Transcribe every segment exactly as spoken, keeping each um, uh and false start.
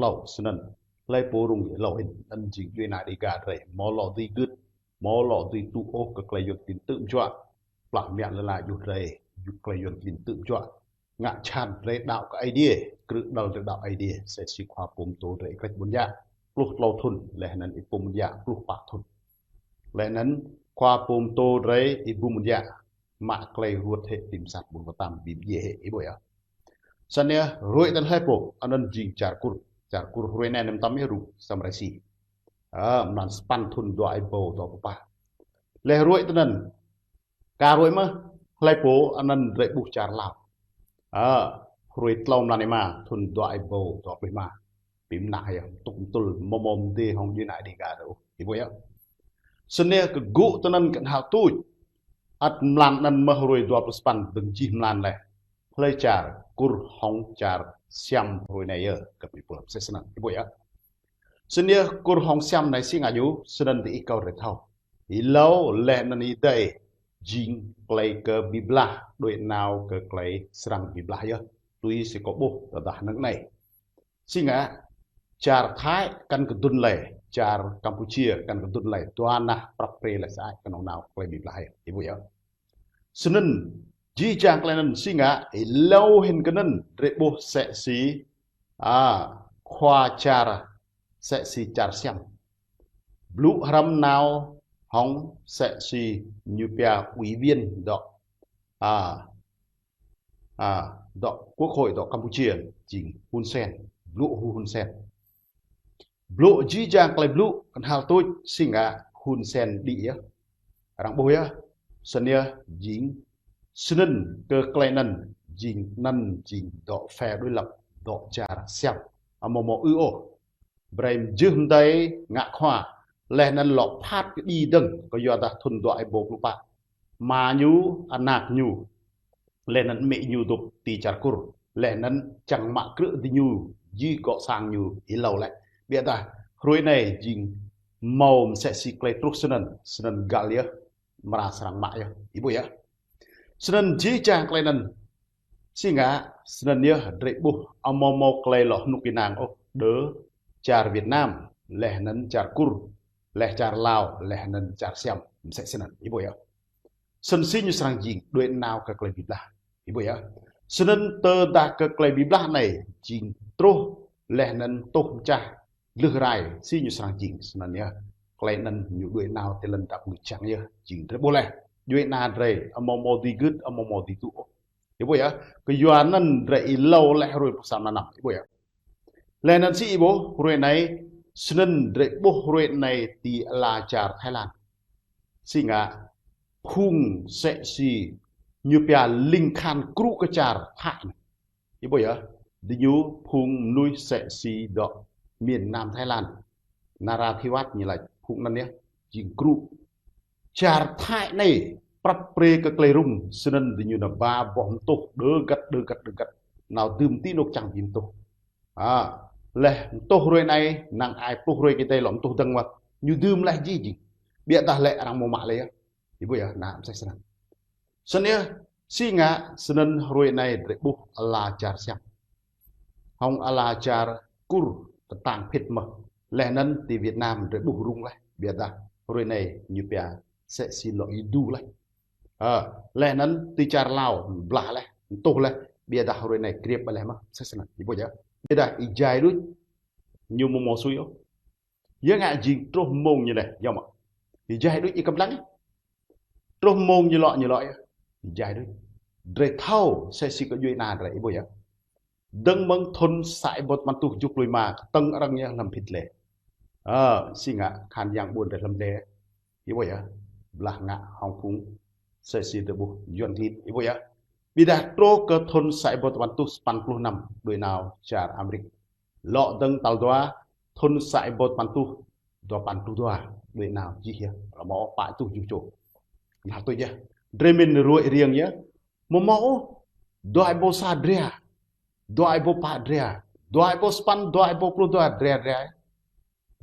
hlâo, snăn hlei pô rŭng hlâo hĭn, anăn jing djuê ana Dêga drei, amâo lŏ dưi gưt, amâo lŏ dưi tŭ ôh kơ klei Yuăn klin tŭ mjuă, plah mă lŏ lač juh drei, klei Yuăn klin tŭ mjuă. Ngă čhan drei đăo kơ Aê Diê, krư̆ đăl drei đăo Aê Diê, msĕ si khua pô mtô drei Y Krĕč Ƀuôn Yă, pluh tlâo thŭn, leh anăn Y Pum Ƀuôn Yă, pluh pă thŭn. Leh anăn khua pô mtô drei Y Bum Ƀuôn Yă, mă klei ruăt hĕ ti msat ƀuôn Ktam bi mdjiê hĕ, ih ƀuh yơh. Snăn yơh, ruai tăn hlei pô, anăn jing čar Kur, čar Kur ruai anei năm tăm yơh rŭng, Sam Rainsy. Ơ, mlan sa păn thŭn dua êbâo dua pluh pă. Leh ruai tăn anăn, ka ruai mơh, hlei pô, anăn drei ƀuh čar Lao. Ơ, ruai tlâo mlan êma, thŭn dua êbâo dua pluh êma. Bi mnă yơh, tŭk mtul, amâo mâo mdê hŏng djuê ana Dêga drei ôh, ih ƀuh yơh. Snăn yơh kơ gŭ tăn anăn kơ knhal tuč. Ăt mlan anăn mơh ruai dua pluh sa păn dơ̆ng jih mlan leh. Hlei čar Kur hŏng čar Siam ruai anei yơh, kơ bi pul msĕ snăn, ih ƀuh yơh. Snăn yơh Kur hŏng Siam anei si ngă ñu, snăn diih kâo drei thâo. Êlâo leh anăn êdei jing klei kơ bi blah, đuĕ nao kơ klei srăng bi blah yơh. Tui si kâo ƀuh tơdah hnơ̆ng anei. Si ngă, čar Thái kăn kơ dŭn lei, čar Kampuchia kăn kơ dŭn lei, dua nah prăp pre leh sơăi knŏng nao klei bi blah yơh, ih ƀuh yơh. Snăn, jih jang klei anăn si ngă, êlâo hĭn kơ anăn, drei ƀuh msĕ si, a, khua čar, msĕ si čar Siam. Blŭ hrăm nao hŏng msĕ si ñu pia ủy viên dŏ, a, a, dŏ Quốc hội dŏ Kampuchia, jing Hun Sen, blŭ hŏng Hun Sen. Blŭ jih jang klei blŭ, knhal tuč si ngă Hun Sen đĭ yơh. Arăng ƀuh yơh, snăn yơh jing, snăn kơ klei anăn, jing anăn jing dŏ phe đối lập, dŏ čar Siam. Amâo mâo ư ôh. Brei mjưh mdei ngă khua, leh anăn lŏ phat kơ đĭ dơ̆ng, kyuadah thŭn dua êbâo pluh pă. Ama ñu, anak ñu, leh anăn amĭ ñu dôk ti čar Kur, leh anăn čang mă krư̆ diñu, jih gŏ sang ñu êlâo leh. Ƀiădah, hruê anei jing mâo msĕ si klei truh snăn, snăn găl yơh, amra srăng mă yơh, ih ƀuh yơh. Snăn jih jang klei anăn, si ngă, snăn yơh drei ƀuh, amâo mâo klei lŏ hnŭk ênang ôh, đơ čar Việt Nam, leh anăn čar Kur, leh čar Lao, leh anăn čar Siam, msĕ snăn, ih ƀuh yơh. Snăn si ñu srăng jing, đuĕ nao kơ klei bi blah, ih ƀuh yơh. Snăn tơdah kơ klei bi blah anei, jing truh, leh anăn tuh mčah, glưh rai, si ñu srăng jing, snăn yơh. Klei anăn ñu đuĕ nao ti lăn dap ngă čang yơh, jing drei ƀuh leh. Djuê ana drei, amâo mâo dưi gưt, amâo mâo dưi tŭ ôh. Ih ƀuh yơh, kyuanăn drei êlâo leh hruê pluh sa mlan năm, ih ƀuh yơh. Leh anăn si ih ƀuh, hruê anei, snăn drei ƀuh hruê anei ti ala čar Thái Lan. Si ngă, phung msĕ si, ñu pia ling khan krŭ kơ čar Thái anei. Ih ƀuh yơh, diñu phung mnuih msĕ si dŏ miền Nam Thái Lan. Narathiwat ñu lač phung anăn yơh, jing krŭ. Čar Thái anei, prăp pre kơ klei rŭng, snăn diñu nao ba boh mtuh, đơ găt, đơ găt, đơ găt. Nao dưm ti anôk čang bi mtuh. A, leh mtuh hruê anei, năng ai pluh hruê kơ tê lŏ mtuh dơ̆ng mơh. Ñu dưm leh jih jing. Ƀiădah lĕ arăng amâo mă lei yơh. Ih ƀuh yơh, anăn msĕ snăn. Snăn yơh, si ngă, snăn hruê anei drei ƀuh ala čar Siam. Hŏng ala čar Kur, ktang phĭt mơh. Leh anăn ti Việt Nam drei ƀuh rŭng leh. Ƀiădah hruê anei ñu pia msĕ si lŏ êdu leh. Ơ, leh anăn ti čar Lao, blah leh, mtuh leh. Ƀiădah hruê anei kriêp leh mơh, msĕ snăn. Ih ƀuh yơh. Ƀiădah êjai đuč, ñu amâo mâo sui ôh. Yơh ngă jing truh mông ñu leh, yơh mơh. Êjai đuč ih kăm lăng yơh. Truh mông ñu lŏ, ñu lŏ yơh. Êjai đuč. Drei thâo, msĕ si kơ djuê ana drei, ih ƀuh yơh. Dơ̆ng mơ̆ng thŭn sa êbâo tơpăn êtuh kjuh pluh êma, ktơ̆ng arăng yơh hlăm phĭt leh. Ơ, si ngă, khan yang ƀuôn drei hlăm leh. Ih ƀuh yơh, blah ngă hŏng phung msĕ si drei ƀuh Yuăn klin, ih ƀuh yơh. Ƀiădah truh kơ thŭn sa êbâo tơpăn êtuh sapăn pluh năm, đuĕ nao čar Amêrik. Lŏ dơ̆ng tal dua, thŭn sa êbâo tơpăn êtuh dua păn pluh dua, đuĕ nao jih yơh, lŏ mâo pă êtuh kjuh čô. Nah tui yơh, drei mĭn ruai riêng yơh, amâo mâo ôh, dua êbâo sa dra, dua êbâo pă dra, dua êbâo sapăn, dua êbâo pluh dua dra dra.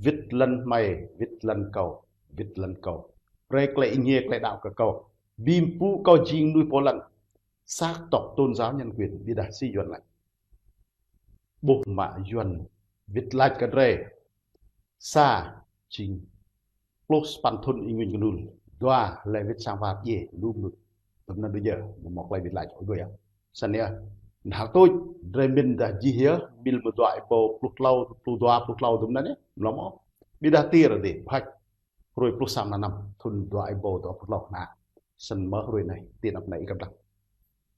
Wĭt lăn hmei, wĭt lăn kâo, wĭt lăn kâo. Brei klei êngiê klei đăo kơ kâo. Bi mpŭ kâo jing mnuih pô lăn. Sắc tộc tôn giáo nhân quyền, ƀiădah si Yuăn lač. Ƀuh mă Yuăn Wĭt lač kơ drơi. Sa, jing pluh sapăn thŭn ih ngui kơnŭl. Dua, lĕ wĭt sang war djai, lu mơnuih. Tơm anŭn đôč yơh, ñu mơ̆ klei wĭt lač, ơ, đôč yơh. Snăn yơh, hơnăl tuč, drơi mĭn dah jih yơh, mil mơ̆ dua êbâo pluh tlâo, pluh dua, pluh tlâo tơm anŭn yơh, mlŏm ôh. Ƀiădah tơl dih, phač, hruê pluh sa mlan năm, thŭn dua êbâo dua pluh tlâo anai. Snăn mơ̆ hruê anai, ti anăp anai ih kăp lăng.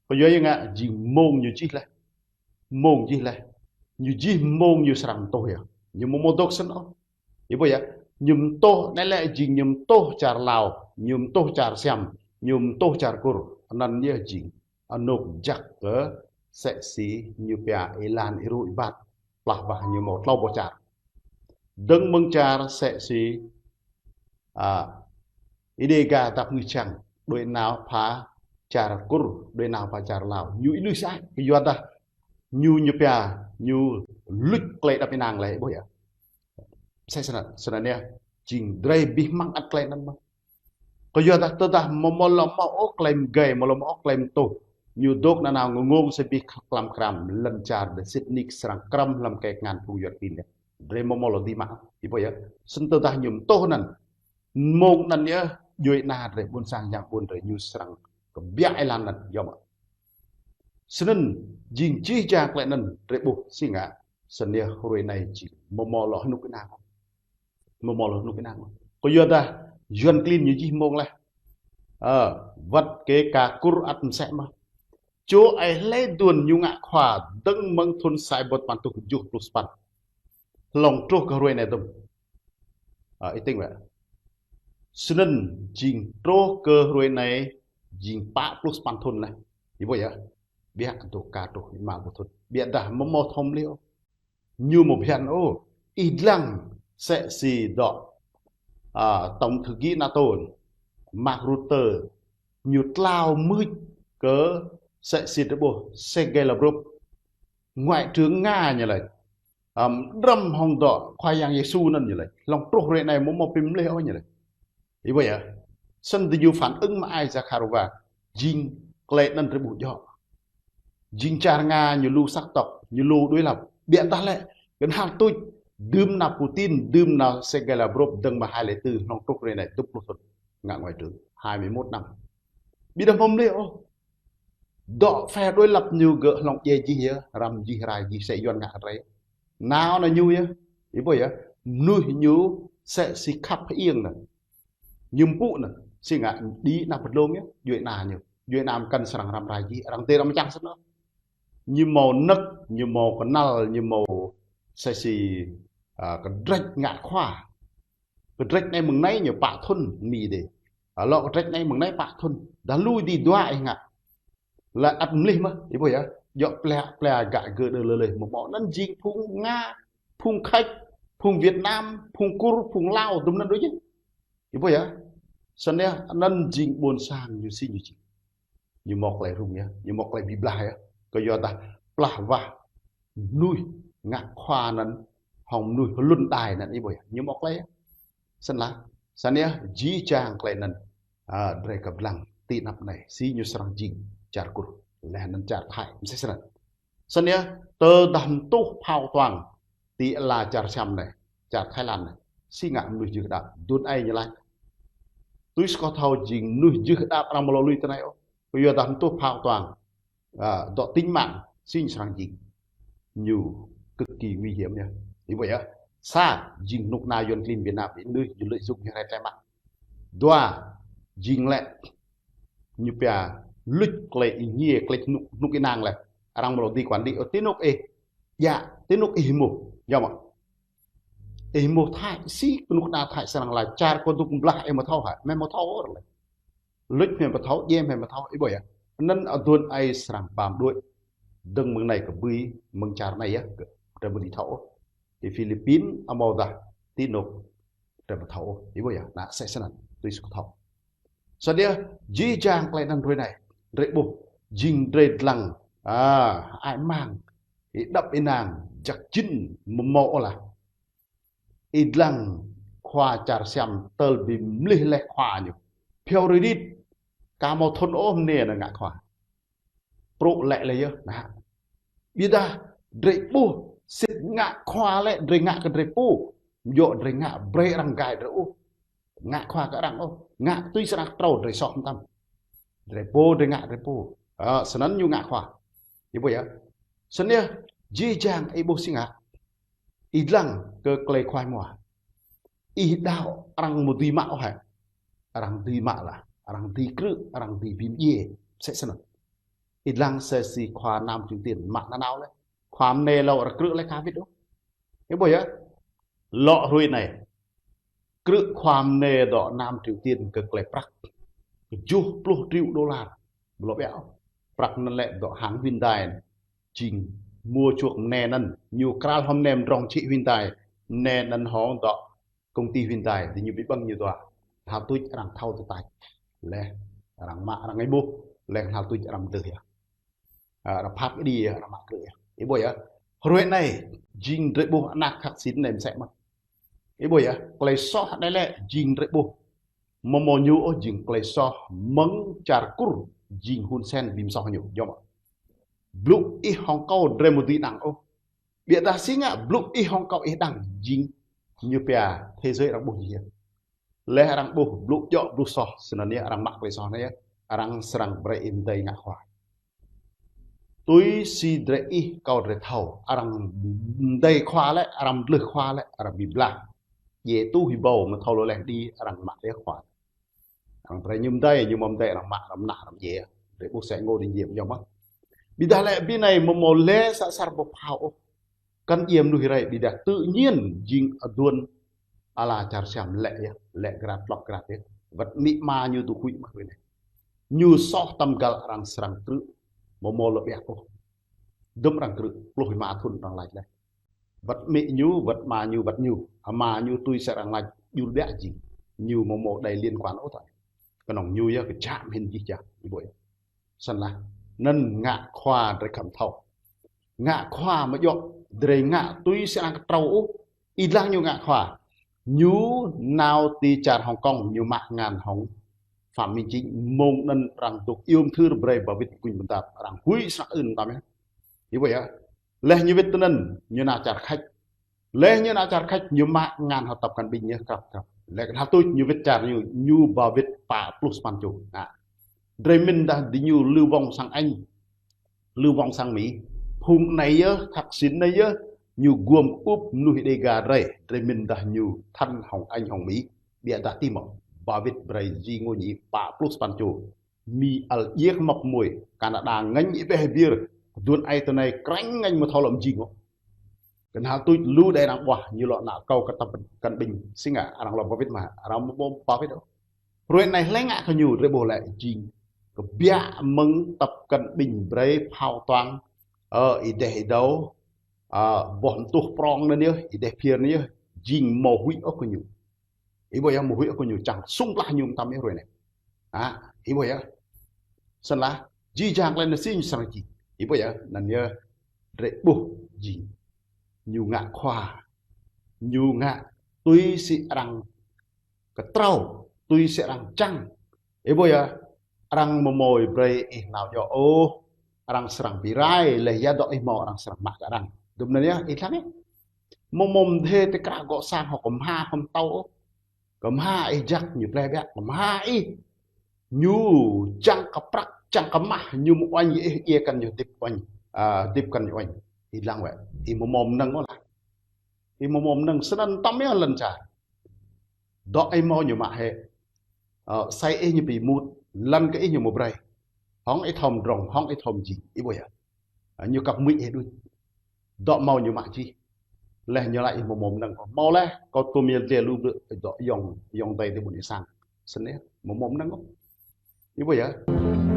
Kơ yua ngă jing mông ñu jih leh. Mông jih leh. Ñu jih mông ñu srăng tuh yơh. Ñu mơ̆ mơ̆ dŏ snăn ôh. Ih ƀuh yơh. Ñu tuh anai lĕ jing ñu tuh čar Lao, ñu tuh čar Siăm, ñu tuh čar Kur. Anăn yơh jing anôk jăk kơ sĕ si ñu pia êlan êruh êbat. Plah wah ñu mâo tlâo boh čar. Dơ̆ng mơ̆ng čar sĕ si, a, Êđê Ga dăp ngư čang, đuaĭ nao pha čar Kur, đuaĭ nao pha čar Lao. Ñu ih lui sa, kơ yua dah ñu ñu pia, ñu luč klei đăp ênang leh, ƀuh yơh. Msĕ snăn, snăn yơh, jing drơi abih mơ̆ng ăt klei anăn mơ̆. Kơ yua dah tơdah mơ̆ mơ̆ lŏ mâo ôh klei mgei, mơ̆ lŏ mâo ôh klei mtuh. Ñu dŏ nanao ngơngơ̆ng sa abih klam kram, lŏn čar dơ̆ sĭt nik srăng krăm hlăm kĕ kngan phung Yuăn klin yơh. Drơi mơ̆ mơ̆ lŏ dĭ mă, ih ƀuh yơh. Snăn tơdah ñu mtuh anăn, mông anăn yơh, djuai ana drơi ƀuôn sang yang ƀuôn drơi ñu srăng kbiă êlan anăn, yơh mơ̆. Snăn, jing jih jang klei anăn drơi ƀuh si ngă, snăn yơh hruê anai jing mơ̆ mơ̆ lŏ hơnŭk ênang. Mơ̆ mơ̆ lŏ hơnŭk ênang. Kơ yua dah, Yuăn klin ñu jih mông leh. Ơ, wăt kơ ka Kur ăt msĕ mơ̆. Čô ai hlei duôn ñu ngă khua dơ̆ng mơ̆ng thŭn sa êbâo sapăn rơtuh kjuh pluh sapăn. Hlŏng truh kơ hruê anai tơm. A, ih tĭng wĕ. Snăn jing truh kơ hruê anai jing pă pluh sapăn thŭn leh. Ih ƀuh yơh. Biă tŭ ka truh êma pluh thŭn. Ƀiădah mơ̆ mơ̆ thâo mlih ôh. Ñu mơ̆ bhiăn ôh. Ih dlăng sĕ si dŏ, a, Tổng thư ký NATO, Mark Rutte, ñu tlao mưč kơ sĕ si drơi ƀuh Sergei Lavrov, Ngoại trưởng Nga ñu laĭ. Ăm, drăm hŏng dŏ Khua Yang Yêsu anăn ñu laĭ. Hlŏng truh hruê anai mơ̆ mơ̆ pĭm mlih ôh ñu laĭ. Ih ƀuh yơh. Snăn tơ ñu phản ứng mă ai Zakharova. Jing klei anăn drơi ƀuh djŏ. Jing čar Nga ñu lu sắc tộc, ñu lu đối lập. Ƀiădah lĕ, kơnhal tuč, dưm nao Putin, dưm nao Sergei Lavrov, dơ̆ng mơ̆ hai lẻ tư, hlŏng truh hruê anai, dua pluh thŭn. Ngă ngoại trưởng, hai mươi mốt năm. Ƀiădah mơ̆ mlih ôh. Dŏ phe đối lập ñu gơ̆ hlŏng djai jih yơh, răm jih rai jih sĕ Yuăn ngă kơ drơi. Nao anăn ñu yơh, ih ƀuh yơh, mnuih ñu sĕ si khăp hơiêng anăn. Ñu mpŭ anăn, si ngă đĭ anăp pơdlông yơh, djuai ana ñu. Djuai ana mkăn srăng răm rai jih, arăng tê răm čang snăn. Ñu mâo nơ̆k, ñu mâo kơnăl, ñu mâo sĕ si, a, kơdrĕč ngă khua. Kơdrĕč anai mơ̆ng anai ñu pă thŭn mĭn dih. A, lŏ kơdrĕč anai mơ̆ng anai pă thŭn. Dah lui dih dua ih ngă. Lĕ ăt mlih mơ̆, ih ƀuh yơh. Djŏ plĕ, plĕ gă gơ̆ đơ lơ leh mơ̆ mơ̆. Anăn jing phung Nga, phung Khač, phung Việt Nam, phung Kur, phung Lao, tơm anăn đôč yơh. Ih ƀuh yơh. Snăn yơh, anăn jing ƀuôn sang ñu si ñu jing. Ñu mâo klei rŭng yơh, ñu mâo klei bi blah yơh. Kơ yua dah plah wah mnuih ngă khua anăn, hŏng mnuih hlŭn đai anăn ih ƀuh yơh. Ñu mâo klei yơh. Snăn lah, snăn yơh, jih jang klei anăn, a, drơi kăp lăng ti anăp anai, si ñu srăng jing čar Kur. Leh anăn čar Thái, msĕ snăn. Snăn yơh, tơdah mtuh phao tuang, ti ala čar Siam anai, čar Thái Lan anai. Si ngă mnuih jưh đăp, dŭn ai ñu lač. Tui si kâo thâo jing mnuih jưh đăp arăng mơ̆ lŏ lui tơ anai ôh. Kơ yua dah mtuh phao tuang, a, dŏ tính mạng, si ñu srăng jing. Ñu cực kỳ nguy hiểm yơh. Ih ƀuh yơh. Sa, jing knŭk kna Yuăn klin Việt Nam, ih mnuih ñu lợi dụng ñu rai tơlơi mă. Dua, jing lĕ ñu pia luč klei ih ngiê, klei hnŭk, hnŭk ih nang leh. Arăng mơ̆ lŏ dĭ quản lý, ơ, ti anôk ih. Djă, ti anôk ih hmư̆. Yơh mơ̆. Ih hmư̆ Thái, si knŭk kna Thái srăng lač čar kơ dŭk mblah ih mơ̆ thâo hă, mĕ mơ̆ thâo ôh leh. Luč mĕ mơ̆ thâo, djai mĕ mơ̆ thâo, ih ƀuh yơh. Anăn aduôn ai srăng pam đuaĭ. Dơ̆ng mơ̆ng anai kơ ƀui, mơ̆ng čar anai yơh, kơ, kơ ƀu dĭ thâo ôh. Ti Philippin, amâodah, ti anôk, drơi ƀu thâo ôh, ih ƀuh yơh, anăn sĕ snăn, tui si kâo thâo. Snăn yơh, jih jang klei anăn hruê anai, drơi ƀuh, jing drơi dlăng, a, ai mang, ih đăp ih nang, jăk jĭn, mơ̆ mâo ôh lah. Ih dlăng khua čar Siam tơl bi mlih leh khua ñu. Phiao rơrit, ka mâo thŭn ôh mơnê anăn ngă khua. Prŏ lĕ leh yơh, nah. Ƀiădah, drơi ƀuh, Sĭt ngă khua lĕ, drơi ngă kơ drơi pô. Yua drơi ngă brơi arăng gai drơi ôh. Ngă khua kơ arăng ôh. Ngă tui srăng trâu drơi soh mơtam. Drơi pô drơi ngă drơi pô. Ơ, snăn ñu ngă khua. Ih ƀuh yơh. Snăn yơh, jih jang ih ƀuh si ngă. Ih dlăng kơ klei khua mua. Ih đaŏ arăng mơ̆ dưi mă ôh hă. Arăng dưi mă lah. Arăng dưi krư̆, arăng dưi bi mdjiê. Msĕ snăn. Ih dlăng sĕ si khua Nam Triều Tiên mă nanao lĕ. Khua mơnê lâo arăng krư̆ lĕ ka wĭt ôh. Ih ƀuh yơh. Lŏ hrơi anai. Krư̆ khua mơnê dŏ Nam Triều Tiên kơ klei prăk. Kjuh pluh triệu đô la. Ƀu lŏ ƀiă ôh. Prăk anăn lĕ dŏ hãng Hyundai. Jing mua chuộc mơnê anăn. Ñu kral hŏm mơnê mdrŏng čhĭ Hyundai. Mơnê anăn hŏng dŏ công ty Hyundai. Di ñu bi ƀơ̆ng ñu dua. Hal tuč arăng thâo tơtač. Leh arăng mă arăng ih ƀuh. Leh hal tuč arăng mdơh yơh. Ơ, arăng phat kơ đi yơh, arăng mă krư̆ yơh. Ih ƀuh yơh. Hrơi anai, jing drơi ƀuh anak khăk sin anai msĕ mơ̆n. Ih ƀuh yơh, klei soh anai lĕ, jing drơi ƀuh. Mơ̆ mơ̆ ñu ôh jing klei soh, mơ̆ng čar Kur, jing Hun Sen bi msoh ñu, yơh mơ̆. Blŭ ih hŏng kâo drơi mơ̆ dưi đăng ôh. Ƀiădah si ngă, blŭ ih hŏng kâo ih đăng, jing ñu pia, thế giới arăng ƀuh jih yơh. Leh arăng ƀuh, blŭ djŏ, blŭ soh, snăn yơh arăng mă klei soh anai yơh, arăng srăng brơi ih mdei ngă khua. Tui si drơi ih kâo drơi thâo, arăng mdei khua lĕ, arăng mdlưh khua lĕ, arăng bi blah. Djai tu hibâo, mơ̆ thâo lŏ leh đi, arăng mă leh khua. Arăng brơi ñu mdei, ñu mơ̆ mdei, arăng mă, arăng mnă, arăng djai. Drơi ƀuh sĕ ngô đi djai, yơh mơ̆n. Ƀiădah lĕ, bi anai mơ̆ mơ̆ lĕ sa sar ƀu phao ôh. Kăn djai mnuih rei, ƀiădah tự nhiên jing aduôn ala čar Siam lĕ yơh, lĕ grat, tlŏk grat yơh. Wăt amĭ ama ñu dôk huĭ mă ƀơi anai. Ñu soh tăm găl arăng srăng krư̆, mơ̆ mơ̆ lŏ ƀiă ôh. Dŭm arăng krư̆, pluh êma thŭn arăng lač leh. Wăt amĭ ñu, wăt ama ñu, wăt ñu. Ama ñu tui sĕ arăng lač, djul ƀiă jing. Ñu mơ̆ mơ̆ đei liên quan ôh tơl. Kơnơ̆ng ñu yơh kơ čăm hĭn jih jang, ih ƀuh yơh. Snăn lah, anăn ngă khua drơi khăm thâo. Ngă khua mơ̆ djŏ, drơi ngă tui sĕ arăng kơ trâu ôh, ih dlăng ñu ngă khua. Ñu nao ti čar Hồng Kông, ñu mă ngăn hŏng Phạm Minh Chính, mơ̆ng anăn arăng dôk iêu mthưr brơi ba wĭt kuñ bơntap, arăng huĭ srăng ưn mơtam yơh. Ih ƀuh yơh. Leh ñu wĭt tinăn, ñu nao čar Khač. Leh ñu nao čar Khač, ñu mă ngăn hŏng Tập Cận Bình yơh, krăp, krăp. Leh kơ hal tuč ñu wĭt čar ñu, ñu ba wĭt pă pluh sapăn čô. Nă. Drơi mĭn dah di ñu Lưu Vong sang Anh. Lưu Vong sang Mỹ. Phung anai yơh, Thaksin anai yơh, ñu gum ŭp mnuih Đêga drơi. Drơi mĭn dah ñu thân hŏng Anh hŏng Mỹ. Ƀiădah ti mơ̆. Ba wĭt brơi ji ngô ñi pă pluh sapăn čô. Mi al jiêk măp môi, Canada ngăn ih ƀeh biêr, duôn ai tơ anai krăng ngăn mơ̆ thâo lŏm jing ôh. Kơ hal tuč lu đei arăng ƀuah, ñu lŏ nao kâo kơ Tập Cận Bình, si ngă arăng lŏ ba wĭt mơ̆, arăng mơ̆ ƀu ba wĭt ôh. Hrơi anai hlei ngă kơ ñu, drơi ƀuh lĕ jing. Kơ biă mơ̆ng Tập Cận Bình brơi phao tuang, ơ, ih deh ih dâo, ơ, boh mtuh prŏng anăn yơh, ih deh phiêr anăn yơh, jing mơ̆ huĭ ôh kơ ñu. Ih ƀuh yơh, mơhuĭ kơ ñu čang sŭng plah ñu mơtam yơh hrơi anai. Hă, ih ƀuh yơh. Snăn lah, jih jang klei anăn si ñu srăng jing. Ih ƀuh yơh, anăn yơh drơi ƀuh jing. Ñu ngă khua. Ñu ngă tui si arăng kơ trâu, tui si arăng čang. Ih ƀuh yơh, arăng mơ̆ mơ̆ brơi ih nao djŏ ôh, arăng srăng bi rai, leh ya dŏ ih mâo arăng srăng mă kơ arăng. Dŭm anăn yơh, ih dlăng yơh. Mơ̆ mơ̆ mdê tơ krah gŏ sang hŏ kơ mha hŏm tâo ôh. Kơ mha ih jak ñu pleh ƀiă, kơ mha ih. Ñu čang kơ prăk, čang kơ mah, ñu mơ̆ uañ ih, ih kăn ñu hơdip uañ. A, hơdip kăn ñu uañ. Ih dlăng wĕ, ih mơ̆ mơ̆ mnơ̆ng ôh lah. Ih mơ̆ mơ̆ mnơ̆ng snăn tăm yơh lăn čar. Dŏ ih mâo ñu mă hĕ. Ơ, sai ih ñu bi mŭt, lăn kơ ih ñu mơ̆ brơi. Hŏng ih thâo mdrŏng, hŏng ih thâo mjing, ih ƀuh yơh. Ơ, ñu kăp mưč ih đuč. Dŏ mâo ñu mă jih. Leh ñu laĭ ih mơ̆ mơ̆ mnơ̆ng. Mâo leh, kâo tuôm yơh dlê lu blư̆, dŏ yŏng, yŏng dei ti ƀuôn ih sang. Snăn yơh, mơ̆ mơ̆ mnơ̆ng ôh. Ih ƀuh yơh.